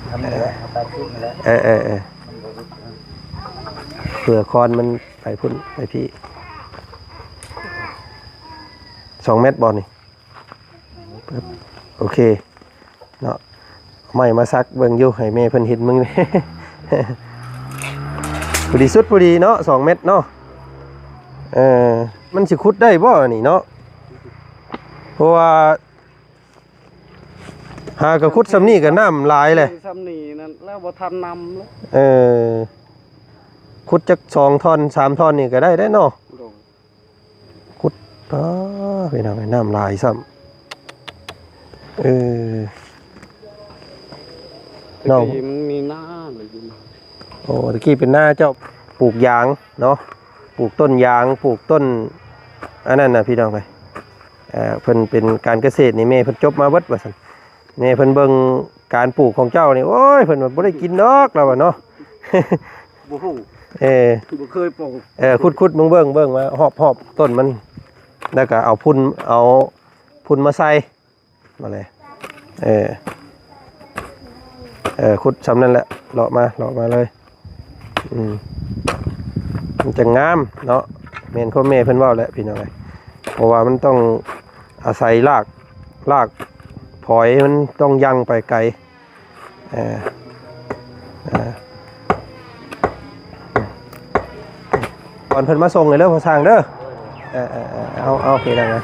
ທຳນີ້ແຫຼະ ເອົາແປດສິບນີ້ແຫຼະ ເອີໆໆ ມັນບໍ່ຫຼຸດ ເອີ ເພື່ອຄອນມັນໄປພຸ້ນໄປພີ້ ສອງແມັດບໍ່ນີ້? ປຶບ ໂອເຄເນາະ ເອົາໄມ້ມາສັກເບິ່ງຢູ່ ໃຫ້ແມ່ເພິ່ນເຫັນເບິ່ງ ພໍດີສຸດ ພໍດີເນາະ ສອງແມັດເນາະ ເອີ ມັນຊິຂຸດໄດ້ບໍ່ອັນນີ້ເນາະ? ເພາະວ່າ ຫາກະຂຸດຊ່ຳນີ້ກະນ້ຳຫຼາຍແຫຼະ ຊ່ຳນີ້ນັ້ນແລ້ວບໍ່ທັນນຳເລີຍ ເອີ ຂຸດຈັກສອງທ່ອນສາມທ່ອນນີ້ກະໄດ້ເດ້ເນາະ ໂດຍ ຂຸດ ປ້າ ພີ່ນ້ອງເອີຍ ນ້ຳຫຼາຍຊ້ຳ ເອີ ແຕ່ ເນາະ ກີ້ມັນມີນາເລີຍຢູ່ ໂອ້ ຕະກີ້ເປັນນາເຈົ້າ ປູກຢາງເນາະ ປູກຕົ້ນຢາງ ປູກຕົ້ນ ອັນນັ້ນນະ ພີ່ນ້ອງເອີຍ ເອີ ເພິ່ນເປັນການກະເສດນີ້ ແມ່ເພິ່ນຈົບມາເບິດວ່າຊັ້ນ ແມ່ເພິ່ນເບິ່ງການປູກຂອງເຈົ້ານີ້ ໂອ້ຍ ເພິ່ນວ່າບໍ່ໄດ້ກິນດອກ ລາວວ່າເນາະ ບໍ່ຮູ້ ເອີ ບໍ່ເຄີຍປູກ ເອີ ຂຸດໆ ເບິ່ງໆ ເບິ່ງວ່າຮອບໆ ຕົ້ນມັນ ແລ້ວກະເອົາຝຸ່ນ ເອົາຝຸ່ນມາໃສ່ ມາເລີຍ ເອີ ເອີ ຂຸດຊ່ຳນັ້ນແຫຼະ ເລາະມາ ເລາະມາເລີຍ ອືມ ມັນຈະງາມເນາະ ແມ່ນຄວາມແມ່ເພິ່ນເວົ້າແຫຼະ ພີ່ນ້ອງເອີຍ ເພາະວ່າມັນຕ້ອງອາໄສລາກ ລາກຝອຍ ມັນຕ້ອງຍັ່ງໄປໄກ ເອີ ເອີ ກ່ອນເພິ່ນມາສົ່ງເດີພໍ່ຊ່າງເດີ ເອີ ເອີ ເອີ ເອົາ ເອົາ ໂອເຄ ໄດ້ນະ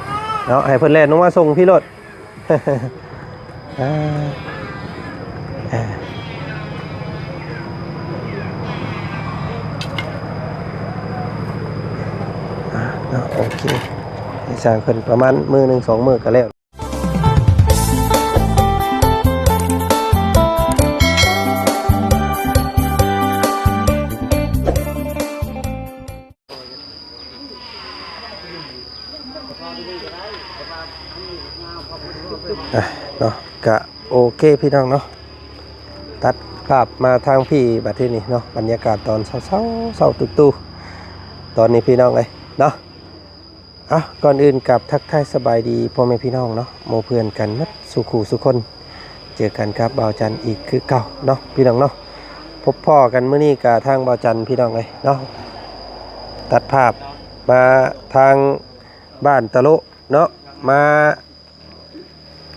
ເນາະ ໃຫ້ເພິ່ນແລ່ນລົງມາສົ່ງພີ້ໂລດ ເອີ ເອີ ເນາະ ໂອເຄ ໃຫ້ຊ່າງເພິ່ນປະມານມື້ໜຶ່ງສອງມື້ກະແລ້ວ. ອ່ະ ເນາະ ກະໂອເຄພີ່ນ້ອງເນາະ ຕັດພາບມາທາງພີ້ບັດທີນີ້ເນາະ ບັນຍາກາດຕອນເຊົ້າໆ ເຊົ້າຕູ່ໆ ຕອນນີ້ພີ່ນ້ອງເອີຍເນາະ. ເອົ້າ ກ່ອນອື່ນກາບທັກທາຍສະບາຍດີພໍ່ແມ່ພີ່ນ້ອງເນາະ ໝູ່ເພື່ອນກັນໝົດສູ່ຄູ່ສູ່ຄົນ ເຈີກັນກັບບ່າວຈັນອີກຄືເກົ່າເນາະ ພີ່ນ້ອງເນາະ. ພົບພໍ້ກັນມື້ນີ້ກະທາງບ່າວຈັນ ພີ່ນ້ອງເອີຍເນາະ ຕັດພາບມາທາງບ້ານຕະໂລະເນາະ ມາ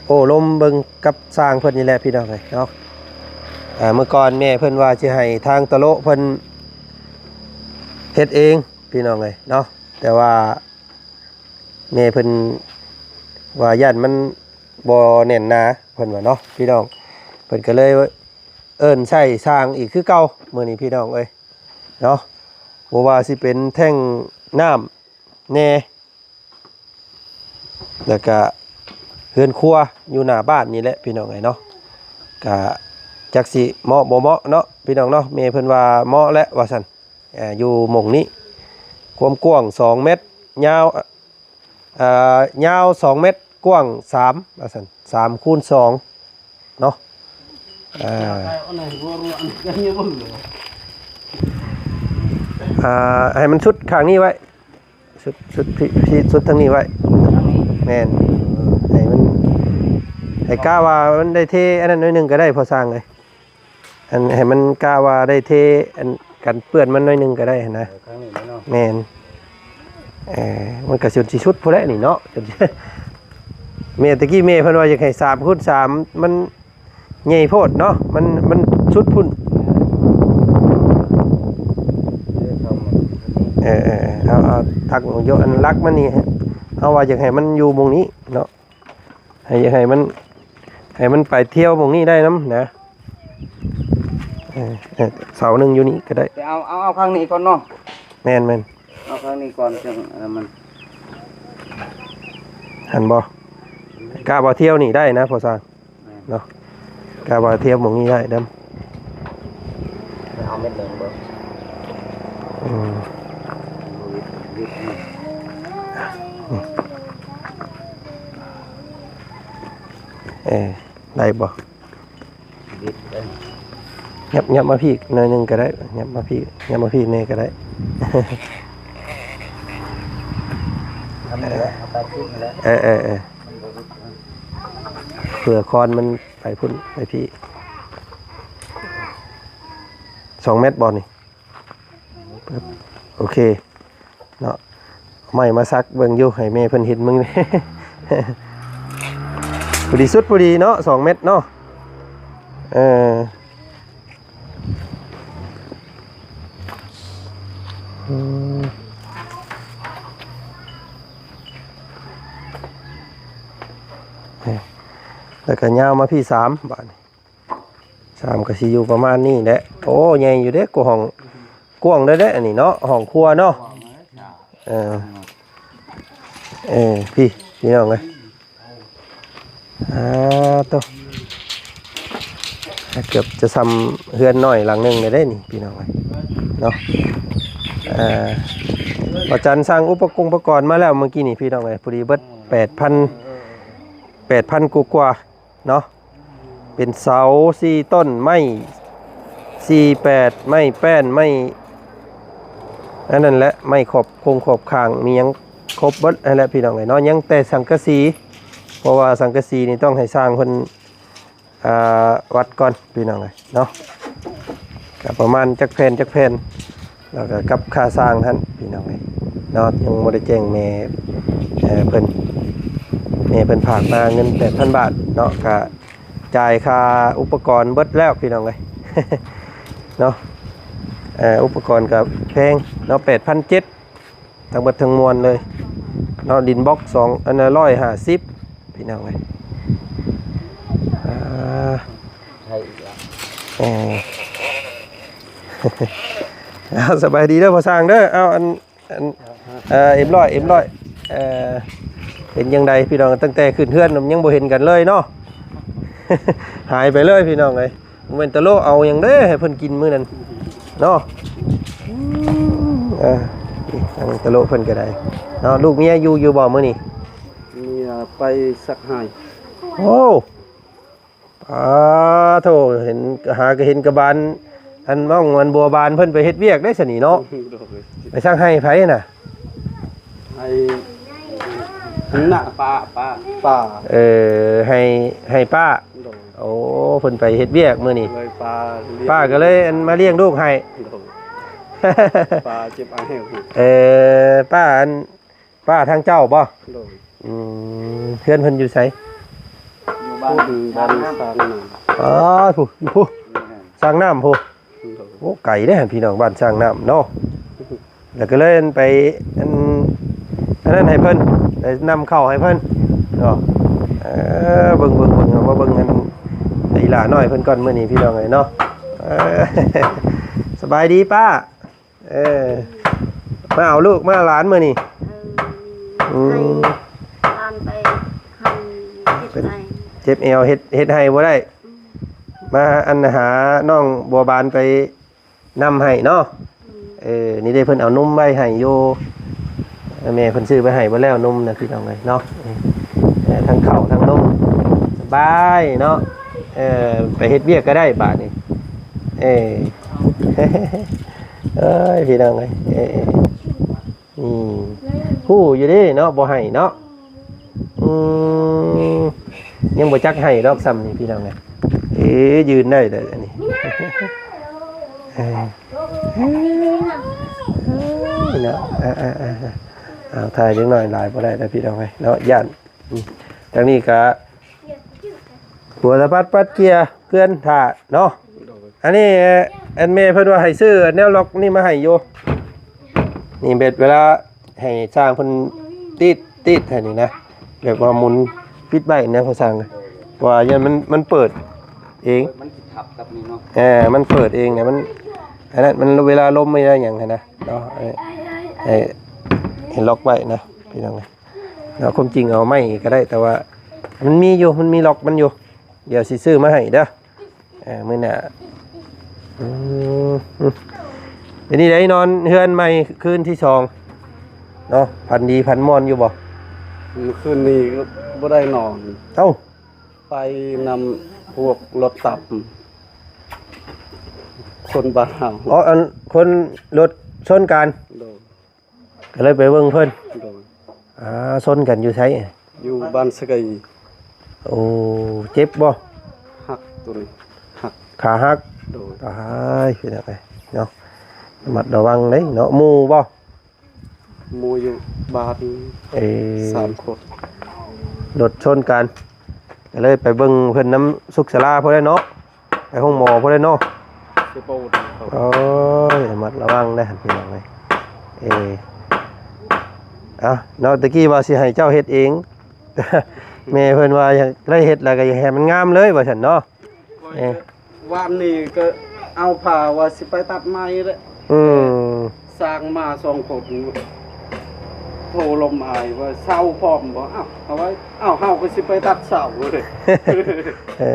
ໂອ້ລົມເບິ່ງກັບຊ່າງເພິ່ນນີ້ແຫຼະ ພີ່ນ້ອງເອີຍເນາະ. ເມື່ອກ່ອນແມ່ເພິ່ນວ່າຊິໃຫ້ທາງຕະໂລະເພິ່ນເຮັດເອງ ພີ່ນ້ອງເອີຍເນາະ ແຕ່ວ່າ ແມ່ເພິ່ນວ່າຢ້ານມັນບໍ່ແໜ້ນໜາ ເພິ່ນວ່າເນາະ ພີ່ນ້ອງ. ເພິ່ນກະເລີຍເອີ້ນໃຊ້ຊ່າງອີກຄືເກົ່າມື້ນີ້ ພີ່ນ້ອງເອີຍເນາະ. ບໍ່ວ່າຊິເປັນແທ້ງນ້ຳແດ່ ແລ້ວກະເຮືອນຄົວຢູ່ໜ້າບ້ານນີ້ແຫຼະ ພີ່ນ້ອງເອີຍເນາະ. ກະຈັກຊິເໝາະບໍ່ເໝາະເນາະ ພີ່ນ້ອງເນາະ. ແມ່ເພິ່ນວ່າເໝາະແຫຼະວ່າຊັ້ນ. ເອີ ຢູ່ໝ່ອງນີ້ ຄວາມກວ້າງສອງແມັດ ຍາວ ເອີ ຍາວສອງແມັດ ກວ້າງສາມ ວ່າຊັ້ນ ສາມຄູນສອງເນາະ. ເອີ ເອີ ໃຫ້ມັນສຸດຂ້າງນີ້ໄວ້ ສຸດ ສຸດ ສຸດທາງນີ້ໄວ້ ແມ່ນ ໃຫ້ມັນ ໃຫ້ກະວ່າມັນໄດ້ເທອັນນັ້ນໜ້ອຍໜຶ່ງກະໄດ້ ພໍຊ່າງເອີຍ. ອັນໃຫ້ມັນກະວ່າໄດ້ເທອັນກັນເປື້ອນມັນໜ້ອຍໜຶ່ງກະໄດ້ຫັ້ນນະ. ເອີ ຂ້າງນີ້ເນາະ ແມ່ນ ເອີ ມັນກະຈົນຊິສຸດພຸ້ນແຫຼະນີ້ເນາະ. ແມ່ ຕະກີ້ແມ່ເພິ່ນວ່າຢາກໃຫ້ສາມຄູນສາມ ມັນໃຫຍ່ໂພດເນາະ ມັນ ມັນສຸດພຸ້ນ. ເອີ ເອີ ເອີ ເອົາ ເອົາ ຕັກຢູ່ອັນຫຼັກມັນນີ້ ເຮົາວ່າຢາກໃຫ້ມັນຢູ່ໝ່ອງນີ້ເນາະ. ໃຫ້ ໃຫ້ມັນ ໃຫ້ມັນໄປທ່ຽວໝ່ອງນີ້ໄດ້ນຳນະ. ເອີ ເອີ ເສົາໜຶ່ງຢູ່ນີ້ກະໄດ້ ໄປເອົາ ເອົາ ເອົາຂ້າງນີ້ກ່ອນເນາະ. ແມ່ນໆ ເອົາຂ້າງນີ້ກ່ອນ ຈັ່ງອັນນັ້ນມັນ ຫັ້ນບໍ່? ກະວ່າທ່ຽວນີ້ໄດ້ນະ ພໍ່ຊ່າງ ແມ່ນ ເນາະ ກະວ່າທ່ຽວໝ່ອງນີ້ໄດ້ນຳ. ເອົາເມັດໜຶ່ງເບິ່ງ ອືມ ເອີ ໄດ້ບໍ່? ຫຍັບ ຫຍັບມາພີ້ໜ້ອຍໜຶ່ງກະໄດ້ ຫຍັບມາພີ້ ຫຍັບມາພີ້ແດ່ກະໄດ້. ເອີ ເອີ ເອີ ເພື່ອຄອນມັນໄປພຸ້ນໄປພີ້. ສອງແມັດບໍ່ນີ້? ໂອເຄເນາະ ເອົາໄມ້ມາສັກເບິ່ງຢູ່ ໃຫ້ແມ່ເພິ່ນເຫັນເບິ່ງ ພໍດີສຸດພໍດີເນາະ ສອງແມັດເນາະ ເອີ ອືມ ແລ້ວກໍຍາວມາພີ້ສາມ ບາດນີ້ ສາມກໍຊິຢູ່ປະມານນີ້ແຫຼະ. ໂອ້ ໃຫຍ່ຢູ່ເດ້ ກວ້າງ ກວ້າງເດ້ ເດ້ ອັນນີ້ເນາະ ຫ້ອງຄົວເນາະ ເອີ ເອີ ພີ້ ພີ່ນ້ອງເອີຍ ອ່າ ໂຕ ເກືອບຈະສ່ຳເຮືອນນ້ອຍຫຼັງໜຶ່ງເລີຍເດ້ນີ້ ພີ່ນ້ອງເອີຍເນາະ. ອ່າ ບໍ່ຈັນສັ່ງອຸປະກົງປະກອນມາແລ້ວເມື່ອກີ້ນີ້ ພີ່ນ້ອງເອີຍ ພໍດີເບິດແປດພັນ ແປດພັນກວ່າໆ ເນາະ ເປັນເສົາສີ່ຕົ້ນ ໄມ້ສີ່ແປດ ໄມ້ແປ້ນ ໄມ້ອັນນັ້ນແຫຼະ ໄມ້ຂອບຄົງຂອບຂ້າງ ມີຫຍັງຄົບເບິດຫັ້ນແຫຼະ ພີ່ນ້ອງເອີຍເນາະ. ຍັງແຕ່ສັງກະສີ ເພາະວ່າສັງກະສີນີ້ຕ້ອງໃຫ້ຊ່າງເພິ່ນ ອ່າ ວັດກ່ອນ ພີ່ນ້ອງເອີຍເນາະ ກໍປະມານຈັກແຜ່ນ ຈັກແຜ່ນ ແລ້ວກໍກັບຄ່າຊ່າງຫັ້ນ ພີ່ນ້ອງເອີຍເນາະ. ຍັງບໍ່ໄດ້ແຈ້ງແມ່ ເອີ ເພິ່ນ ແມ່ເພິ່ນຝາກມາເງິນແປດພັນບາດເນາະ ກະຈ່າຍຄ່າອຸປະກອນເບິດແລ້ວ ພີ່ນ້ອງເອີຍເນາະ. ເອີ ອຸປະກອນກໍແພງເນາະ ແປດພັນເຈັດ ທັງເບິດທັງມວນເລີຍເນາະ. ດິນບລັອກສອງ ອັນນະ ຮ້ອຍຫ້າສິບ ພີ່ນ້ອງເອີຍ ອ່າ ໃຫ້ອີກແລ້ວ ເອີ ເອົາ ສະບາຍດີເດີພໍ່ຊ່າງເດີ. ເອົາ ອັນ ອັນ ເອີ ເອັມຮ້ອຍ ເອັມຮ້ອຍ ເອີ ເປັນຈັ່ງໃດພີ່ນ້ອງ ຕັ້ງແຕ່ຂຶ້ນເຮືອນຍັງບໍ່ເຫັນກັນເລີຍເນາະ ຫາຍໄປເລີຍ ພີ່ນ້ອງເອີຍ. ບໍ່ແມ່ນຕະໂລເອົາຫຍັງເດ້ໃຫ້ເພິ່ນກິນມື້ນັ້ນເນາະ. ອືມ ເອີ ທາງຕະໂລເພິ່ນກໍໄດ້ເນາະ. ລູກເມຍຢູ່ ຢູ່ບໍ່ມື້ນີ້? ເມຍໄປສັກໄຮ່. ໂອ້ ປາໂທ້ ເຫັນ ຫາກໍເຫັນກະບານ ອັນ ໝ່ອງອັນບົວບານເພິ່ນໄປເຮັດວຽກໄດ້ຊະນີ້ເນາະ. ໂດຍ ໄປສັກໄຮ່ໃຜນະ? ໄຮ່ ນະ ປ້າ ປ້າ ປ້າ ເອີ ໄຮ່ ໄຮ່ປ້າ. ໂດຍ ໂອ້ ເພິ່ນໄປເຮັດວຽກມື້ນີ້ ເລີຍປ້າລ້ຽງ ປ້າກໍເລີຍ ອັນ ມາລ້ຽງລູກໃຫ້. ໂດຍ ປ້າເຈັບອາແຫ້ວ. ເອີ ປ້າ ອັນ ປ້າທາງເຈົ້າບໍ່? ໂດຍ ອືມ ເຮືອນເພິ່ນຢູ່ໃສ? ຢູ່ບ້ານ ບ້ານສ້າງນ້ຳ. ອໍ ຜູ້ ຢູ່ຜູ້ ແມ່ນ ສ້າງນ້ຳຜູ້. ໂດຍ ໂອ້ ໄກເດ້ພີ່ນ້ອງ ບ້ານສ້າງນ້ຳເນາະ. ແລ້ວກໍເລີຍໄປ ອັນ ອັນນັ້ນໃຫ້ເພິ່ນ ໄປນຳເຂົ້າໃຫ້ເພິ່ນເນາະ. ເອີ ເບິ່ງ ເບິ່ງ ເບິ່ງ ເອົາມາເບິ່ງ ອັນ ອີຫຼ້ານ້ອຍເພິ່ນກ່ອນມື້ນີ້ ພີ່ນ້ອງເອີຍເນາະ. ເອີ ສະບາຍດີປ້າ. ເອີ ມາເອົາລູກມາເອົາຫຼານມື້ນີ້. ເອີ ອືມ ໃຫ້ຫຼານໄປ ໃຫ້ເຮັດ ເປັນ ໃຫ້ ເຈັບແອວ ເຮັດ ເຮັດໄຮ່ບໍ່ໄດ້. ອືມ ມາ ອັນ ຫານ້ອງບົວບານໄປນຳໃຫ້ເນາະ. ອືມ ເອີ ນີ້ເດ້ ເພິ່ນເອົານົມໄວ້ໃຫ້ຢູ່ ແມ່ເພິ່ນຊື້ໄວ້ໃຫ້ເບິດແລ້ວ ນົມນະ ພີ່ນ້ອງເອີຍເນາະ. ເອີ ທັງເຂົ້າທັງນົມ ສະບາຍເນາະ. ເອີ ໄປເຮັດວຽກກໍໄດ້ບາດນີ້. ເອີ ເອີຍ ພີ່ນ້ອງເອີຍ ເອີ ນີ້ ຮູ້ຢູ່ເດ້ເນາະ ບໍ່ໃຫ້ເນາະ. ອືມ ຍັງບໍ່ຈັກໃຫ້ດອກຊ່ຳນີ້ ພີ່ນ້ອງເອີຍ. ເອີ ຢືນໄດ້ເດີອັນນີ້ ເອີ ເນາະ. ເອົາ ຖ່າຍເດັກນ້ອຍຫຼາຍບໍ່ໄດ້ເດີ ພີ່ນ້ອງເອີຍເນາະ ຢ້ານ. ອືມ ທາງນີ້ກະ ຫົວສະພັດປັດເກຍເພື່ອນຖ້າເນາະ. ໂດຍ ອັນນີ້ ອັນແມ່ເພິ່ນວ່າໃຫ້ຊື້ແນວລັອກນີ້ມາໃຫ້ຢູ່ ນີ້ ແບບເວລາໃຫ້ຊ່າງເພິ່ນຕິດ ຕິດໃຫ້ນີ້ນະ ແບບວ່າໝູນປິດໄວ້ນະ ພໍ່ຊ່າງ ເພາະວ່າຢ້ານມັນ ມັນເປີດເອງ ມັນຊິທັບກັບນີ້ເນາະ. ເອີ ມັນເປີດເອງນະ ມັນ ອັນນັ້ນ ມັນເວລາລົມ ເວລາຫຍັງຫັ້ນນະເນາະ ໃຫ້ ໃຫ້ ໃຫ້ລັອກໄວ້ນະ ພີ່ນ້ອງເອີຍ. ເນາະ ຄວາມຈິງເອົາໄມ້ກໍໄດ້ ແຕ່ວ່າມັນມີຢູ່ ມັນມີລັອກມັນຢູ່ ດຽວຊິຊື້ມາໃຫ້ເດີ ເອີ ມື້ໜ້າ. ອືມ ເປັນຈັ່ງໃດນອນເຮືອນໃໝ່ຄືນທີສອງເນາະ ຝັນດີຝັນມ່ວນຢູ່ບໍ່? ມື້ຄືນນີ້ກໍບໍ່ໄດ້ນອນ. ເອົ້າ ໄປນຳພວກລົດຕັບ ຄົນບ້ານເຮົາ. ອໍ ອັນ ຄົນລົດຊົນກັນ. ໂດຍ ກໍເລີຍໄປເບິ່ງເພິ່ນ. ໂດຍ ອ່າ ຊົນກັນຢູ່ໃສ? ຢູ່ບ້ານສະໄກ. ໂອ້ ເຈັບບໍ່? ຫັກ ໂຕນີ້ຫັກ ຂາຫັກ. ໂດຍ ຕາຍ ເປັນຫຍັງ? ເນາະ ລະມັດລະວັງເດ້ເນາະ. ໝູ່ບໍ່? ໝູ່ຢູ່ບ້ານ ເອີ ສາມຄົນ ລົດຊົນກັນ ກໍເລີຍໄປເບິ່ງເພິ່ນນຳສຸກສາລາພຸ້ນແຫຼະເນາະ ໄປໂຮງໝໍພຸ້ນແຫຼະເນາະ. ໂອ້ຍ ລະມັດລະວັງເດີພີ່ນ້ອງເອີຍ. ເອີ ເອົາເນາະ ຕະກີ້ວ່າຊິໃຫ້ເຈົ້າເຮັດເອງ ແມ່ເພິ່ນວ່າຢາກໄດ້ເຮັດແລ້ວກໍຢາກໃຫ້ມັນງາມເລີຍວ່າຊັ້ນເນາະ. ເອີ ວານນີ້ກໍເອົາຜ້າວ່າຊິໄປຕັດໄມ້ແຫຼະ. ອືມ ຊ່າງມາສອງຄົນ ໂທລົມອ້າຍວ່າເຊົາພ້ອມບໍ່? ອ້າວ ເອົາໄວ້ ອ້າວ ເຮົາກໍຊິໄປຕັດເຊົາເດ້. ເອີ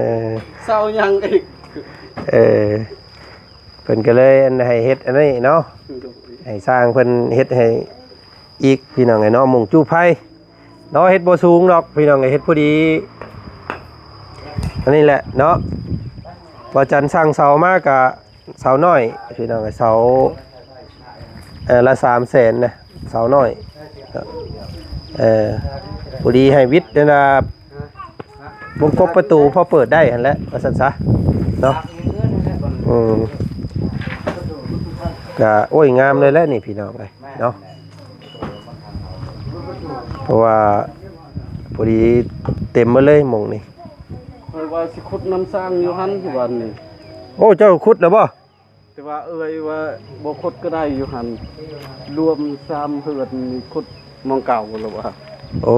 ເຊົາຫຍັງອີກ? ເອີ ເພິ່ນກໍເລີຍອັນໃຫ້ເຮັດອັນນີ້ເນາະ ໂດຍ ໃຫ້ຊ່າງເພິ່ນເຮັດໃຫ້ອີກພີ່ນ້ອງເອີຍເນາະ. ມຸງຈູ້ໄຟເນາະ ເຮັດບໍ່ສູງດອກພີ່ນ້ອງເອີຍ ເຮັດພໍດີ ອັນນີ້ແຫຼະເນາະ. ວ່າຈັນສັ່ງເສົາມາກະ ເສົານ້ອຍພີ່ນ້ອງເອີຍ ເສົາ ເອີ ລະສາມແສນນະ ເສົານ້ອຍ ເອີ ພໍດີໃຫ້ວິດນັ້ນນະ ວົງກົບປະຕູພໍເປີດໄດ້ຫັ້ນແຫຼະ ວ່າຊັ້ນຊະເນາະ. ອືມ ກະ ໂອ້ຍ ງາມເລີຍແຫຼະນີ້ພີ່ນ້ອງເອີຍເນາະ ເພາະວ່າພໍດີເຕັມໝົດເລີຍໝ່ອງນີ້. ຂ້ອຍວ່າຊິຂຸດນ້ຳສ້າງຢູ່ຫັ້ນວັນນີ້. ໂອ້ ເຈົ້າຂຸດແລ້ວບໍ່? ແຕ່ວ່າເອື້ອຍວ່າບໍ່ຂຸດກໍໄດ້ຢູ່ຫັ້ນ ລວມສາມເຮືອນນີ້ຂຸດໝ່ອງເກົ່າແລ້ວວ່າ. ໂອ້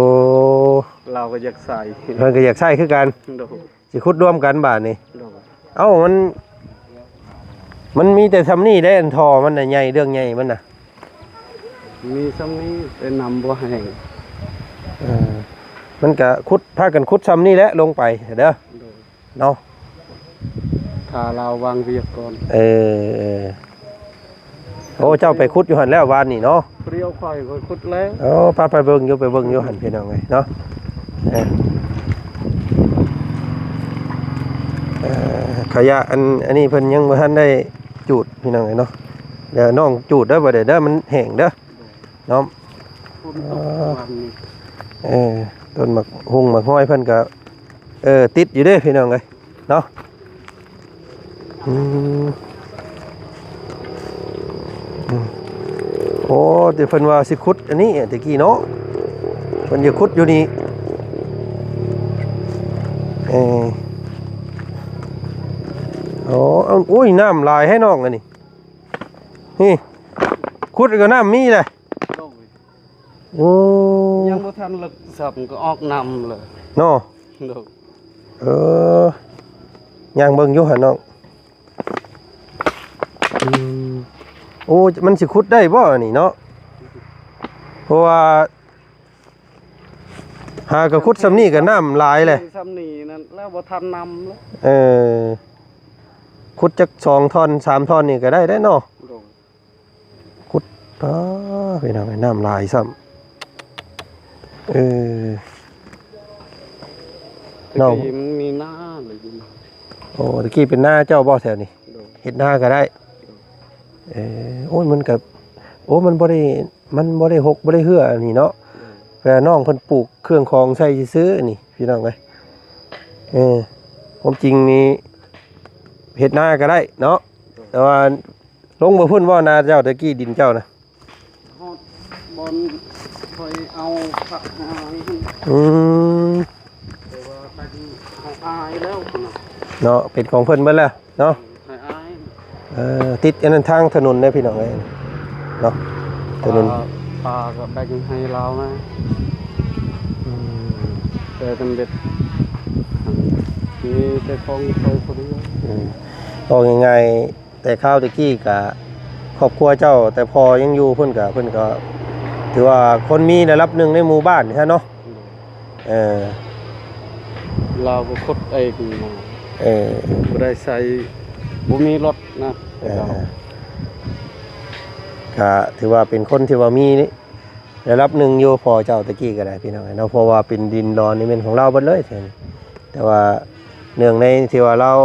ລາວກໍຢາກໃຊ້ ເພິ່ນກໍຢາກໃຊ້ຄືກັນ. ໂດຍ ຊິຂຸດລວມກັນບາດນີ້. ໂດຍ ເອົ້າ ມັນ ມັນມີແຕ່ຊ່ຳນີ້ເດ້ ອັນທໍ່ມັນນະໃຫຍ່ ເລື່ອງໃຫຍ່ມັນນະ ມີຊ່ຳນີ້ ແຕ່ນ້ຳບໍ່ແຫ້ງ. ເອີ ມັນກະຂຸດ ພາກັນຂຸດຊ່ຳນີ້ແຫຼະ ລົງໄປເດີ. ໂດຍ ເນາະ ຖ້າລາວວາງວຽກກ່ອນ. ເອີ ເອີ ໂອ້ ເຈົ້າໄປຂຸດຢູ່ຫັ້ນແລ້ວວານນີ້ເນາະ. ພຽວຂ້ອຍກໍຂຸດແລ້ວ. ໂອ້ ໄປ ໄປເບິ່ງຢູ່ ໄປເບິ່ງຢູ່ຫັ້ນພີ່ນ້ອງເອີຍເນາະ. ເອີ ເອີ ຂະຫຍະອັນ ອັນນີ້ເພິ່ນຍັງບໍ່ທັນໄດ້ຈູດພີ່ນ້ອງເອີຍເນາະ. ດຽວນ້ອງຈູດເດີ ບໍ່ໄດ້ເດີ ມັນແຫ້ງເດີ. ເນາະ ຝົນຕົກ ເອີ ວານນີ້ ເອີ ຕົ້ນໝາກຮຸ່ງໝາກຮອຍເພິ່ນກໍ ເອີ ຕິດຢູ່ເດ້ພີ່ນ້ອງເອີຍເນາະ. ອືມ ອືມ ໂອ້ ແຕ່ເພິ່ນວ່າຊິຂຸດອັນນີ້ແຕ່ກີ້ເນາະ ເພິ່ນຢາກຂຸດຢູ່ນີ້. ເອີ ໂອ້ ໂອ້ຍ ນ້ຳຫຼາຍແທ້ນ້ອງອັນນີ້ ນີ້ ຂຸດກໍນ້ຳມີແຫຼະ. ໂດຍ ໂອ້ ຍັງບໍ່ທັນເລິກຊ້ຳກໍອອກນ້ຳເລີຍເນາະ. ໂດຍ ເອີ ຍ່າງເບິ່ງຢູ່ຫັ້ນນ້ອງ. ອືມ ໂອ້ ມັນຊິຂຸດໄດ້ບໍ່ອັນນີ້ເນາະ ເພາະວ່າຫາກໍຂຸດຊ່ຳນີ້ກໍນ້ຳຫຼາຍແຫຼະ. ຊ່ຳນີ້ນັ້ນແລ້ວບໍ່ທັນນ້ຳເລີຍ. ເອີ ຂຸດຈັກສອງທ່ອນສາມທ່ອນນີ້ກໍໄດ້ເດ້ເນາະ. ໂດຍ ຂຸດ ປາ ພີ່ນ້ອງເອີຍ ນ້ຳຫຼາຍຊ້ຳ. ເອີ ແຕ່ກີ້ມັນມີນາເລີຍຢູ່. ໂອ້ ແຕ່ກີ້ເປັນນາເຈົ້າບໍ່ແຖວນີ້? ໂດຍ ເຮັດນາກໍໄດ້. ເອີ ໂອ້ຍ ມັນກໍ ໂອ້ ມັນບໍ່ໄດ້ ມັນບໍ່ໄດ້ຫົກບໍ່ໄດ້ເຫື່ອອັນນີ້ເນາະ. ໂດຍ ແຕ່ນ້ອງເພິ່ນປູກເຄື່ອງຂອງໃສ່ຊື່ໆນີ້ ພີ່ນ້ອງເອີຍ. ເອີ ຄວາມຈິງນີ້ເຮັດນາກໍໄດ້ເນາະ. ໂດຍ ແຕ່ວ່າ ລົງບໍ່ພຸ້ນບໍ່ ນາເຈົ້າ ແຕ່ກີ້ດິນເຈົ້ານະ? ຮອດບ່ອນຂ້ອຍເອົາຜັກຫາຍ. ອືມ ແຕ່ວ່າໄປໃຫ້ອ້າຍແລ້ວພຸ້ນນະ ເນາະ ເປັນຂອງເພິ່ນເບິດແລ້ວເນາະ. ໃຫ້ອ້າຍ ເອີ ຕິດອັນນັ້ນທາງຖະໜົນເດ້ພີ່ນ້ອງເອີຍເນາະ ຖະໜົນ. ປາ ປາກໍແບ່ງໃຫ້ລາວນະ. ອືມ ແຕ່ສຳເລັດມີແຕ່ຂອງຂ້ອຍຜູ້ດຽວ. ອືມ ເວົ້າງ່າຍໆ ແຕ່ຄາວແຕ່ກີ້ກະຄອບຄົວເຈົ້າ ແຕ່ພໍ່ຍັງຢູ່ພຸ້ນກະ ເພິ່ນກໍຖືວ່າຄົນມີລະດັບໜຶ່ງໃນໝູ່ບ້ານຫັ້ນເນາະ. ເອີ ລາວກໍຂຸດເອງ. ເອີ ບໍ່ໄດ້ໃຊ້ ບໍ່ມີລົດນະ. ເອີ ກະຖືວ່າເປັນຄົນທີ່ວ່າມີ ລະດັບໜຶ່ງຢູ່ພໍ່ເຈົ້າແຕ່ກີ້ກໍໄດ້ພີ່ນ້ອງເນາະ ເພາະວ່າເປັນດິນດອນນີ້ແມ່ນຂອງລາວເບິດເລີຍ. ແຕ່ວ່າເນື່ອງໃນທີ່ວ່າລາວ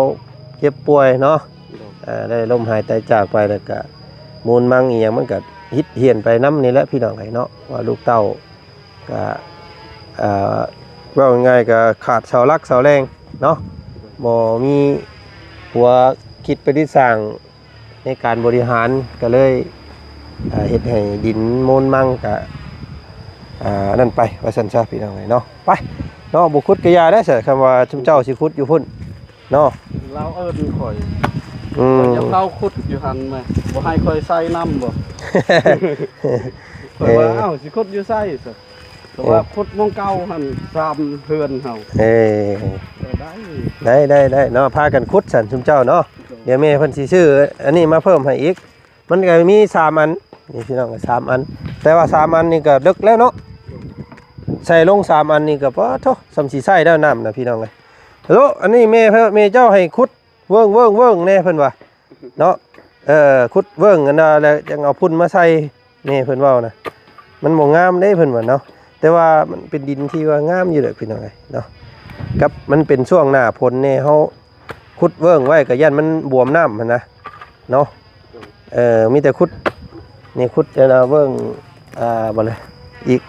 ເຈັບປ່ວຍເນາະ ໂດຍ ເອີ ໄດ້ລົ້ມຫາຍຕາຍຈາກໄປ ແລ້ວກະມູນມັງອີ່ຫຍັງມັນກະຫິດຫ້ຽນໄປນຳນີ້ແຫຼະພີ່ນ້ອງເອີຍເນາະ ວ່າລູກເຕົ້າກະ ເອີ ເວົ້າງ່າຍໆກະຂາດເສົາຫຼັກເສົາແຫຼ່ງເນາະ ບໍ່ມີຫົວຄິດປະດິດສ້າງ ໃນການບໍລິຫານກໍເລີຍ ເຮັດໃຫ້ດິນໂມນມັງ ກະ ອັນນັ້ນໄປວ່າຊັ້ນຊະ ພີ່ນ້ອງເອີຍເນາະ. ໄປເນາະ ບໍ່ຂຸດກະຢ່າໄດ້ຊະ ຄຳວ່າຊຸມເຈົ້າຊິຂຸດຢູ່ພຸ້ນເນາະ. ລາວເອີ້ນຂ້ອຍ ອືມ ຂ້ອຍຢາກເອົາຂຸດຢູ່ຫັ້ນແມ ບໍ່ໃຫ້ຂ້ອຍໃສ່ນຳບໍ? ຂ້ອຍວ່າ ເອີ ເອົ້າ ຊິຂຸດຢູ່ໃສຊະ? ເພາະວ່າ ເອີ ຂຸດໝ່ອງເກົ່າຫັ້ນ ສາມເຮືອນເຮົາ. ເອີ ເອີ ໄດ້ ໄດ້ ໄດ້ ໄດ້ເນາະ ພາກັນຂຸດຊັ້ນຊຸມເຈົ້າເນາະ. ໂດຍ ດຽວແມ່ເພິ່ນຊິຊື້ອັນນີ້ມາເພີ່ມໃຫ້ອີກ. ມັນກໍມີສາມອັນນີ້ພີ່ນ້ອງ ສາມອັນ ແຕ່ວ່າສາມອັນນີ້ກໍເລິກແລ້ວເນາະ. ໃສ່ລົງສາມອັນນີ້ກໍ ປາດໂທ້ ສ່ຳຊິໃຊ້ແລ້ວນ້ຳນະພີ່ນ້ອງເອີຍ. ໂລ ອັນນີ້ແມ່ເພິ່ນ ແມ່ເຈົ້າໃຫ້ຂຸດເວີ້ງໆໆແດ່ເພິ່ນວ່າເນາະ. ເອີ ຂຸດເວີ້ງອັນນັ້ນແຫຼະ ຈັ່ງເອົາຝຸ່ນມາໃສ່ ແມ່ເພິ່ນເວົ້ານະ. ມັນບໍ່ງາມເດ້ເພິ່ນວ່າເນາະ ແຕ່ວ່າມັນເປັນດິນທີ່ວ່າງາມຢູ່ແຫຼະພີ່ນ້ອງເອີຍເນາະ. ກັບມັນເປັນຊ່ວງໜ້າຝົນແດ່ ເຮົາຂຸດເວີ້ງໄວ້ກໍຢ້ານມັນບວມນ້ຳຫັ້ນນະເນາະ. ເອີ ມີແຕ່ຂຸດ ນີ້ຂຸດອັນນະເວີ້ງ ອ່າ ບໍ່ເລີຍອີກ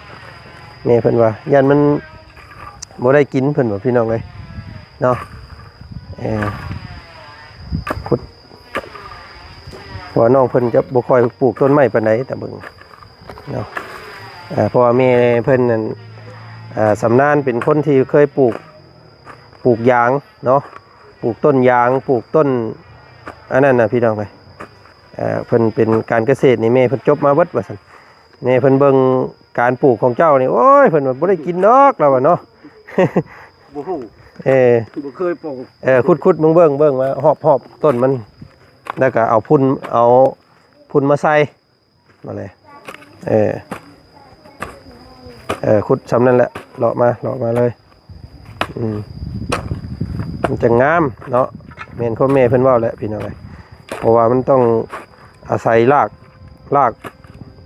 ແມ່ເພິ່ນວ່າຢ້ານມັນບໍ່ໄດ້ກິນເພິ່ນວ່າ ພີ່ນ້ອງເອີຍເນາະ. ເອີ ຂຸດ ເພາະວ່ານ້ອງເພິ່ນຈະບໍ່ຄ່ອຍປູກຕົ້ນໄມ້ປານໃດ ຕາເບິ່ງເນາະ. ເອີ ເພາະວ່າແມ່ເພິ່ນນັ້ນ ເອີ ຊຳນານ ເປັນຄົນທີ່ເຄີຍປູກ ປູກຢາງເນາະ ປູກຕົ້ນຢາງ ປູກຕົ້ນອັນນັ້ນນະ ພີ່ນ້ອງເອີຍ. ເອີ ເພິ່ນເປັນການກະເສດນີ້ ແມ່ເພິ່ນຈົບມາເບິດວ່າຊັ້ນ. ແມ່ເພິ່ນເບິ່ງການປູກຂອງເຈົ້ານີ້ ໂອ້ຍ ເພິ່ນວ່າບໍ່ໄດ້ກິນດອກ ລາວວ່າເນາະ. ບໍ່ຮູ້ ເອີ ບໍ່ເຄີຍປູກ. ເອີ ຂຸດໆເບິ່ງໆ ເບິ່ງວ່າຮອບໆຕົ້ນມັນ ແລ້ວກໍເອົາຝຸ່ນ ເອົາຝຸ່ນມາໃສ່ ມາເລີຍ. ເອີ ເອີ ຂຸດຊ່ຳນັ້ນແຫຼະ ເລາະມາ ເລາະມາເລີຍ. ອືມ ມັນຈະງາມເນາະ ແມ່ນຄວາມແມ່ເພິ່ນເວົ້າແຫຼະ ພີ່ນ້ອງເອີຍ. ເພາະວ່າມັນຕ້ອງອາໄສລາກ ລາກ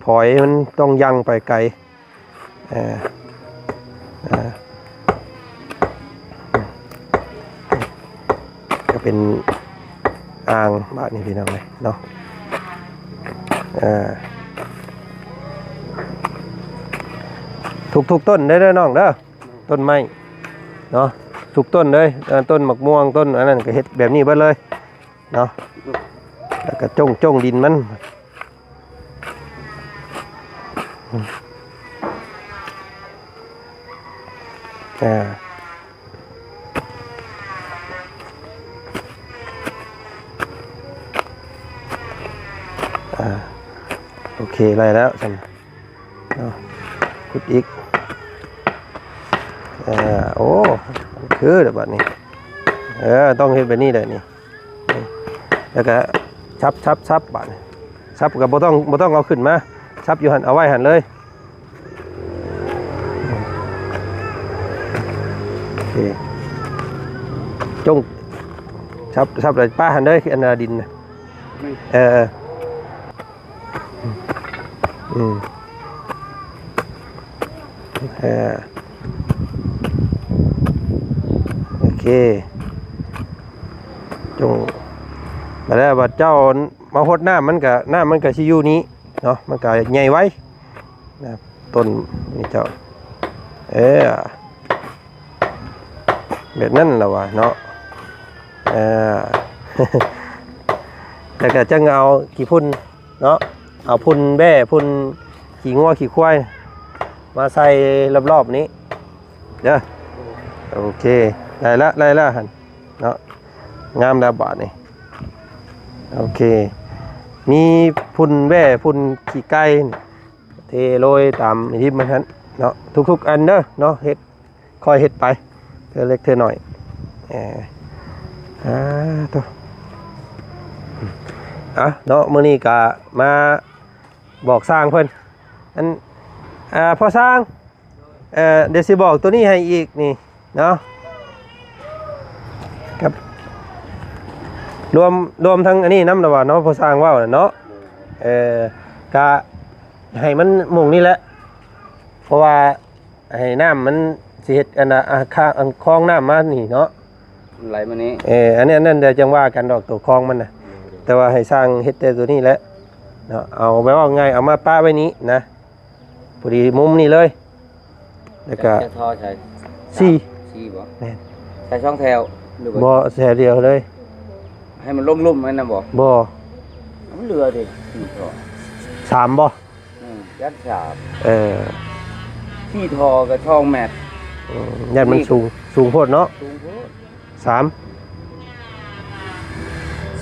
ຝອຍມັນຕ້ອງຍັ່ງໄປໄກ. ເອີ ເອີ ກໍເປັນອ່າງບາດນີ້ ພີ່ນ້ອງເອີຍເນາະ. ເອີ ທຸກໆຕົ້ນເດີ ເດີນ້ອງເດີ ຕົ້ນໄມ້ເນາະ ທຸກຕົ້ນເລີຍ. ເອີ ຕົ້ນໝາກມ່ວງ ຕົ້ນອັນນັ້ນກໍເຮັດແບບນີ້ເບິດເລີຍເນາະ. ແລ້ວກໍຈົ່ງ ຈົ່ງດິນມັນ ອ່າ ອ່າ ໂອເຄ ໄດ້ແລ້ວຊັ້ນເນາະ. ຂຸດອີກ ເອີ ໂອ້ ຄືແລ້ວບາດນີ້ ເອີ ຕ້ອງເຮັດແບບນີ້ແຫຼະນີ້. ນີ້ ແລ້ວກໍສັບ ສັບ ສັບ ບາດນີ້ ສັບກໍບໍ່ຕ້ອງ ບໍ່ຕ້ອງເອົາຂຶ້ນມາ ສັບຢູ່ຫັ້ນ ເອົາໄວ້ຫັ້ນເລີຍ. ໂອເຄ ຈົ່ງສັບ ສັບແລ້ວປະຫັ້ນເດີ ອັນນ່າ ດິນນະ. ນີ້ ເອີ ເອີ ອືມ ເອີ ໂອເຄ ຈົ່ງ ບາດແລ້ວ ບາດເຈົ້າມາຫົດນ້ຳ ມັນກະ ນ້ຳມັນກະຊິຢູ່ນີ້ເນາະ ມັນກະໃຫຍ່ໄວນະ ຕົ້ນນີ້ເຈົ້າ ເອີ ແບບນັ້ນລະວ່າເນາະ. ເອີ ແລ້ວກະຈັ່ງເອົາຂີ້ຝຸ່ນ ເນາະ ເອົາຝຸ່ນແບ້ ຝຸ່ນຂີ້ງົວຂີ້ຄວາຍ ມາໃສ່ລອບໆນີ້ເດີ. ໂອເຄ ໄດ້ລະ ໄດ້ລະຫັ້ນເນາະ ງາມແລ້ວບາດນີ້. ໂອເຄ ມີຝຸ່ນແບ້ ຝຸ່ນຂີ້ໄກ່ ເທໂລຍຕາມຮິມມັນຫັ້ນເນາະ ທຸກໆອັນເດີເນາະ ເຮັດ ຄ່ອຍເຮັດໄປເທື່ອເລັກເທື່ອໜ້ອຍ. ເອີ ອ່າ ໂຕ ອ່ະເນາະ ມື້ນີ້ກະມາບອກຊ່າງເພິ່ນ ອັນ ອ່າ ພໍ່ຊ່າງ ເອີ ດຽວຊິບອກໂຕນີ້ໃຫ້ອີກນີ້ເນາະ ກັບ ລວມ ລວມທັງອັນນີ້ນຳລະວ່າເນາະ ພໍ່ຊ່າງເວົ້ານະເນາະ. ເອີ ກະໃຫ້ມັນໝ່ອງນີ້ແຫຼະ ເພາະວ່າ ໃຫ້ນ້ຳມັນຊິເຮັດອັນນ່າ ອ່າ ຄາ ອັນຄອງນ້ຳມານີ້ເນາະ ມັນໄຫຼມານີ້. ເອີ ອັນນີ້ ອັນນັ້ນດຽວຈັ່ງວ່າກັນດອກ ໂຕຄອງມັນນະ. ໂດຍ ໂດຍ ແຕ່ວ່າໃຫ້ຊ່າງເຮັດແຕ່ໂຕນີ້ແຫຼະເນາະ ເອົາແບບວ່າງ່າຍ ເອົາມາປະໄວ້ນີ້ນະ ພໍດີມຸມນີ້ເລີຍ ແລ້ວກະ ຈະທໍ່ໃສ່ ສີ່ ສີ່ບໍ? ແມ່ນ ໃສ່ສອງແຖວ ຫຼືວ່າ ບໍ່ ແຖວດຽວເລີຍ ໃຫ້ມັນລຸ່ມໆນັ້ນນະບໍ? ບໍ່ ມັນເຫຼືອເດ້ສີ່ທໍ່ ສາມບໍ່? ອືມ ຈັດສາມ ເອີ ສີ່ທໍ່ກໍສອງແມັດ ອືມ ຢ້ານມັນສູງ ສູງໂພດເນາະ ສູງໂພດ ສາມ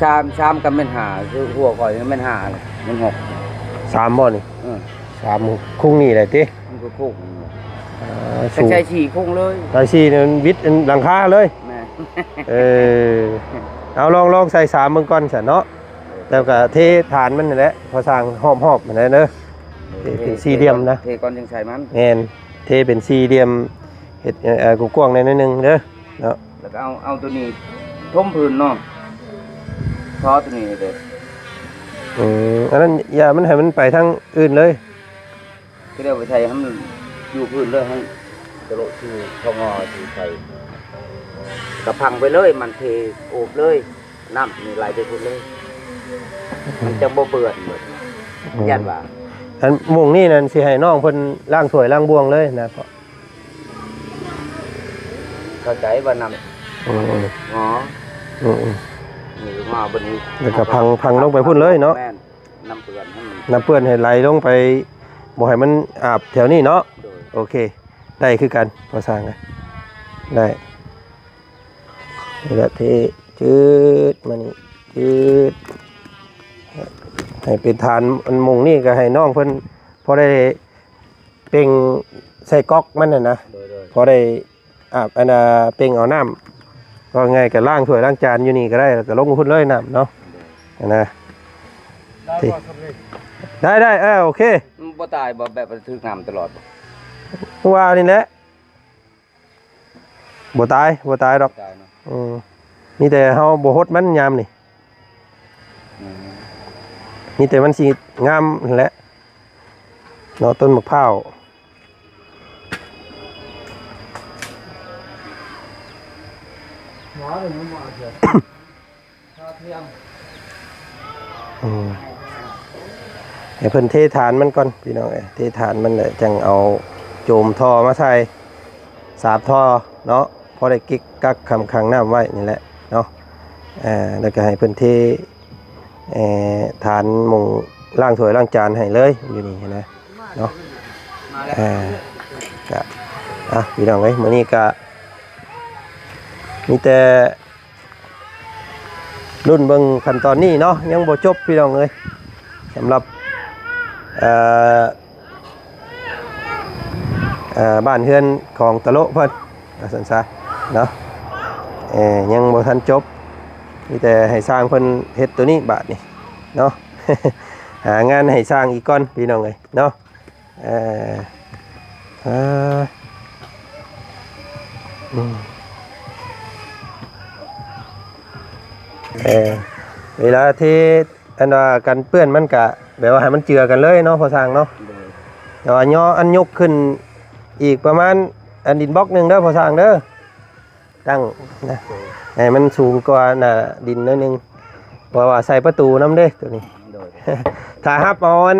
ສາມ ສາມກໍແມ່ນຫ້າ ຄືຫົວຂ້ອຍກໍແມ່ນຫ້າແຫຼະ ແມ່ນຫົກ ສາມບໍ່ນີ້? ເອີ ສາມ ຄຸງນີ້ແຫຼະຕິ? ມັນກໍຄຸງ ອ່າ ສູງ ໃສ່ສີ່ຄຸງເລີຍ ໃສ່ສີ່ນີ້ມັນວິດອັນຫຼັງຄາເລີຍ ແມ່ນ ເອີ ເອົາ ລອງ ລອງໃສ່ສາມເບິ່ງກ່ອນຊັ້ນເນາະ ແລ້ວກໍເທຖານມັນຫັ້ນແຫຼະ ພໍສ້າງຮອບໆຫັ້ນແຫຼະເດີ ເທເປັນສີ່ຫຼ່ຽມນະ ເທກ່ອນຈຶ່ງໃສ່ມັນ ແມ່ນ ເທເປັນສີ່ຫຼ່ຽມ ເຮັດ ເອີ ກວ້າງໆແດ່ໜ້ອຍໜຶ່ງເດີເນາະ ແລ້ວກໍເອົາ ເອົາໂຕນີ້ຖົມພື້ນເນາະ ທໍ່ໂຕນີ້ເດີ ອືມ ອັນນັ້ນຢ່າມັນໃຫ້ມັນໄປທາງອື່ນເລີຍ ກໍໄດ້ໄປໃສ່ໃຫ້ມັນຢູ່ພື້ນເລີຍ ໃຫ້ຕະໂລະຊື່ ພໍງໍຊື່ໃສ່ ກໍພັງໄປເລີຍ ມັນເທໂອບເລີຍ ນ້ຳນີ້ໄຫຼໄປພຸ້ນເລີຍ ມັນຈະບໍ່ເປື້ອນເບິດ ອືມ ຢ້ານວ່າ ອັນມຸ້ງນີ້ນັ້ນ ຊິໃຫ້ນ້ອງເພິ່ນລ້າງຖ້ວຍລ້າງບ່ວງເລີຍນະ ເຂົ້າໃຈວ່ານ້ຳ ອືມ ງໍ ອືມ ນີ້ງໍເບິດນີ້ ແລ້ວກໍພັງ ພັງລົງໄປພຸ້ນເລີຍເນາະ ແມ່ນ ນ້ຳເປື້ອນໃຫ້ມັນ ນ້ຳເປື້ອນໃຫ້ໄຫຼລົງໄປ ບໍ່ໃຫ້ມັນອາບແຖວນີ້ເນາະ ໂດຍ ໂອເຄ ໄດ້ຄືກັນ ພໍສ້າງ ໄດ້ ນີ້ແຫຼະ ເທຈືດມານີ້ ຈືດ ໃຫ້ເປັນຖານ ອັນມຸ້ງນີ້ກໍໃຫ້ນ້ອງເພິ່ນພໍໄດ້ເປັ່ງໃສ່ກັອກມັນຫັ້ນນະ ໂດຍໆ ພໍໄດ້ ອາບ ອັນນ່າ ເປັ່ງເອົານ້ຳ ເວົ້າງ່າຍກໍລ້າງຖ້ວຍລ້າງຈານຢູ່ນີ້ກໍໄດ້ ແລ້ວກໍລົງພຸ້ນເລີຍນ້ຳເນາະ ອັນນ່າ ໄດ້ບໍ່ ໄດ້ ໄດ້ ເອີ ໂອເຄ ມັນບໍ່ຕາຍບໍ່ ແບບວ່າຖືກນ້ຳຕະຫຼອດບໍ່? ຄືວ່ານີ້ແຫຼະ ບໍ່ຕາຍ ບໍ່ຕາຍດອກ ຕາຍເນາະ ອືມ ມີແຕ່ເຮົາບໍ່ຫົດມັນຍາມນີ້ ອືມ ມີແຕ່ມັນຊິງາມຫັ້ນແຫຼະເນາະ ຕົ້ນໝາກພ້າວ ອືມ ໃຫ້ເພິ່ນເທຖານມັນກ່ອນພີ່ນ້ອງເອີຍ ເທຖານມັນແລ້ວຈັ່ງເອົາໂຈມທໍ່ມາໃສ່ ສາມທໍ່ເນາະ ພໍໄດ້ກິກກັກຄ້ຳຂັງນ້ຳໄວ້ນີ້ແຫຼະເນາະ ອ່າ ແລ້ວກໍໃຫ້ເພິ່ນເທ ເອີ ຖານໝ່ອງລ້າງຖ້ວຍລ້າງຈານໃຫ້ເລີຍຢູ່ນີ້ນະເນາະ ເອີ ກະ ອ່ະ ພີ່ນ້ອງເອີຍ ມື້ນີ້ກະມີແຕ່ ລຸ້ນເບິ່ງຂັ້ນຕອນນີ້ເນາະ ຍັງບໍ່ຈົບພີ່ນ້ອງເອີຍ ສຳລັບ ເອີ ເອີ ບ້ານເຮືອນຂອງຕະໂລະເພິ່ນ ວ່າຊັ້ນຊະເນາະ ເອີ ຍັງບໍ່ທັນຈົບ ມີແຕ່ໃຫ້ຊ່າງເພິ່ນເຮັດໂຕນີ້ບາດນີ້ເນາະ ຫາງານໃຫ້ຊ່າງອີກກ່ອນພີ່ນ້ອງເອີຍເນາະ. ເອີ ເອີ ອືມ ເອີ ເວລາທີ່ ອັນວ່າກັນເປື້ອນມັນກະແບບວ່າໃຫ້ມັນເຈືອກັນເລີຍເນາະ ພໍ່ຊ່າງເນາະ ໂດຍ ແຕ່ວ່າຍໍອັນຍົກຂຶ້ນອີກປະມານອັນດິນບລັອກໜຶ່ງເດີ ພໍ່ຊ່າງເດີ. ຕັ້ງນະ ໃຫ້ມັນສູງກວ່າໜ້າດິນໜ້ອຍໜຶ່ງ ເພາະວ່າໃສ່ປະຕູນຳເດ້ໂຕນີ້ ໂດຍ ຖ້າຮັບເອົາອັນ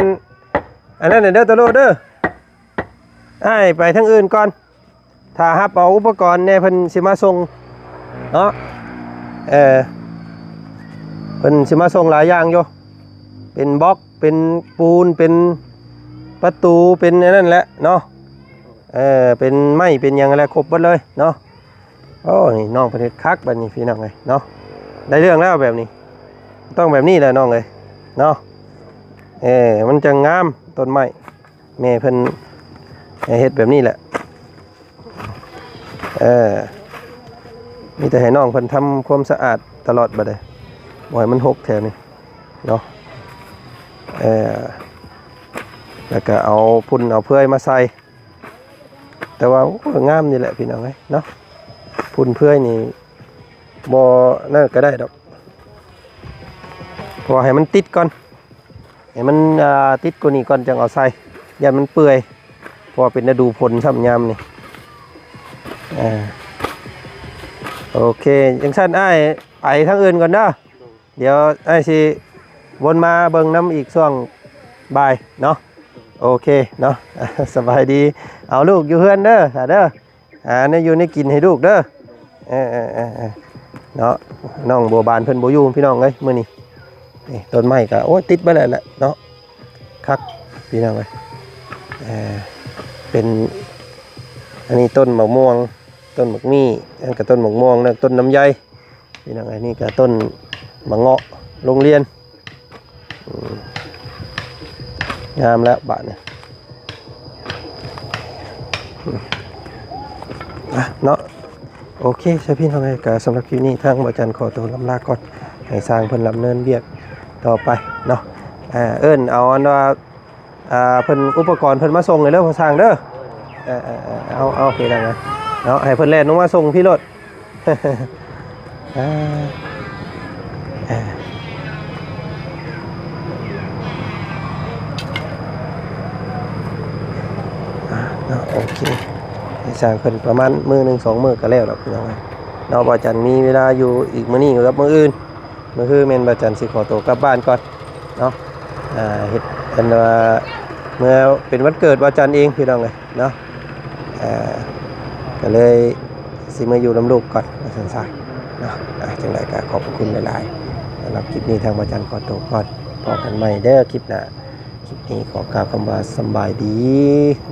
ອັນນັ້ນເດີ ຕະໂລດເດີ ອ້າຍໄປທາງອື່ນກ່ອນ ຖ້າຮັບເອົາອຸປະກອນແດ່ ເພິ່ນຊິມາສົ່ງເນາະ ເອີ ເພິ່ນຊິມາສົ່ງຫຼາຍຢ່າງຢູ່ ເປັນບລັອກ ເປັນປູນ ເປັນປະຕູ ເປັນອັນນັ້ນແຫຼະເນາະ ເອີ ເປັນໄມ້ ເປັນຫຍັງແຫຼະ ຄົບເບິດເລີຍເນາະ. ໂອ້ ນີ້ນ້ອງເພິ່ນເຮັດຄັກບາດນີ້ພີ່ນ້ອງເອີຍເນາະ ໄດ້ເລື່ອງແລ້ວແບບນີ້ ຕ້ອງແບບນີ້ແຫຼະນ້ອງເອີຍເນາະ ເອີ ມັນຈັ່ງງາມ ຕົ້ນໄມ້ ແມ່ເພິ່ນໃຫ້ເຮັດແບບນີ້ແຫຼະ ເອີ ມີແຕ່ໃຫ້ນ້ອງເພິ່ນທຳຄວາມສະອາດຕະຫຼອດບາດນີ້ ບໍ່ໃຫ້ມັນຮົກແຖວນີ້ເນາະ ເອີ ແລ້ວກະເອົາຝຸ່ນເອົາເຟືອຍມາໃສ່ ແຕ່ວ່າ ໂອ້ ງາມນີ້ແຫຼະພີ່ນ້ອງເອີຍເນາະ ຝຸ່ນເຟືອຍນີ້ບໍ່ນັ້ນກໍໄດ້ດອກ ເພາະວ່າໃຫ້ມັນຕິດກ່ອນ ໃຫ້ມັນ ອ່າ ຕິດກວ່ານີ້ກ່ອນຈັ່ງເອົາໃສ່ ຢ້ານມັນເປື່ອຍ ເພາະວ່າເປັນລະດູຝົນຊ້ຳຍາມນີ້ ອ່າ ໂອເຄ ຈັ່ງຊັ້ນອ້າຍໄປທາງອື່ນກ່ອນເດີ. ດຽວອ້າຍຊິວົນມາເບິ່ງນຳອີກຊ່ວງບ່າຍເນາະ ໂອເຄເນາະ ສະບາຍດີ ເອົາລູກຢູ່ເຮືອນເດີ ສາເດີ ຫາແນວຢູ່ແນວກິນໃຫ້ລູກເດີ ເອີໆໆໆ ເນາະ ນ້ອງບົວບານເພິ່ນບໍ່ຢູ່ພີ່ນ້ອງເອີຍມື້ນີ້ ນີ້ ຕົ້ນໄມ້ກໍ ໂອ້ຍ ຕິດໄປແລ້ວແຫຼະເນາະ ຄັກ ພີ່ນ້ອງເອີຍ. ເປັນ ອັນນີ້ຕົ້ນໝາກມ່ວງ ຕົ້ນໝາກມີ້ ອັນນັ້ນກໍຕົ້ນໝາກມ່ວງ ນັ້ນຕົ້ນລຳໄຍ ພີ່ນ້ອງເອີຍ. ນີ້ກໍຕົ້ນໝາກເງາະໂຮງຮຽນ. ອືມ ງາມແລ້ວບາດນີ້ ອືມ ອ່ະເນາະ. ໂອເຄ ຊະ ພີ່ນ້ອງເອີຍ ກໍສຳລັບຄລິບນີ້ ທາງບ່າວຈັນຂໍຕົວລຳລາກ່ອນ ໃຫ້ຊ່າງເພິ່ນດຳເນີນວຽກຕໍ່ໄປເນາະ. ເອີ້ນເອົາອັນວ່າ ອ່າ ເພິ່ນ ອຸປະກອນເພິ່ນມາສົ່ງໃຫ້ເດີ ພໍ່ຊ່າງເດີ. ເອີໆໆ ເອົາໆ ເຮັດຫຍັງນະເນາະ ໃຫ້ເພິ່ນແລ່ນລົງມາສົ່ງພີ້ໂລດ. ອ່າ ເອີ ອ່າ ເນາະ ໂອເຄ ໃຫ້ຊ່າງເພິ່ນປະມານມື້ໜຶ່ງສອງມື້ກໍແລ້ວດອກ ພີ່ນ້ອງເອີຍເນາະ. ບ່າວຈັນມີເວລາຢູ່ອີກມື້ນີ້ກັບມື້ອື່ນ ມື້ຮືແມ່ນບ່າວຈັນຊິຂໍຕົວກັບບ້ານກ່ອນເນາະ. ອ່າ ເຮັດອັນວ່າ ເມື່ອເປັນວັນເກີດບ່າວຈັນເອງ ພີ່ນ້ອງເອີຍເນາະ. ອ່າ ກໍເລີຍຊິມາຢູ່ນຳລູກກ່ອນ ວ່າຊັ້ນຊະເນາະ. ອ່າ ຈັ່ງໃດກໍຂອບພະຄຸນຫຼາຍໆ ສຳລັບຄລິບນີ້ ທາງບ່າວຈັນຂໍຕົວກ່ອນ. ພໍ້ກັນໃໝ່ເດີຄລິບໜ້າ. ຄລິບນີ້ຂໍກ່າວຄຳວ່າສຳບາຍດີ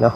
ເນາະ.